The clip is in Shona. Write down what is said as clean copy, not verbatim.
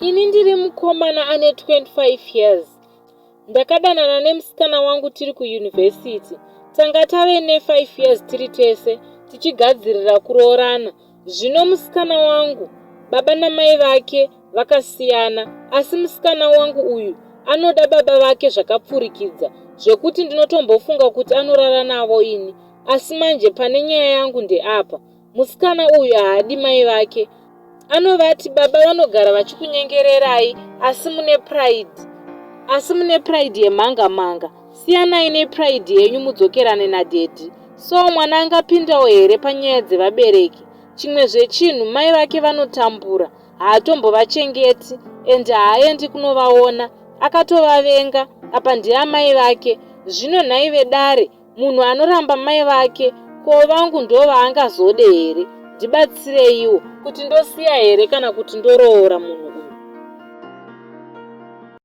Ini ndiri mukomana ane 25 years. Ndakadanana nemusikana wangu tiri kuyunivhesiti. Tanga tave ne5 years tiri tese tichigadzirira kuroorana. Zvino musikana wangu, baba namai vake vakasiyana asi musikana wangu uyu anoda baba vake zvakapfurikidza zvekuti ndinotombofunga kuti anorara navo ini. Asi manje pane nyaya yangu ndeapa. Musikana uyu haadi mai vake. Anovati baba vanogara vachikunyengererai asi mune pride. Asi mune pride yemhanga manga. Siyanai nepride yenyu mudzokerane nadaddy. So mwana angapindawo here panyaya dzevabereki? Chimwe zvechinhu mai vake vanotambura haatombovachengeti and haaendi kunovaona akatovavenga apa ndiamai vake. Zvino nhai vedare Munhu anoramba mai vake ko vangu ndovaangazode here? Ndibatsireiwo kuti ndosiya here kana kuti ndoroora munhu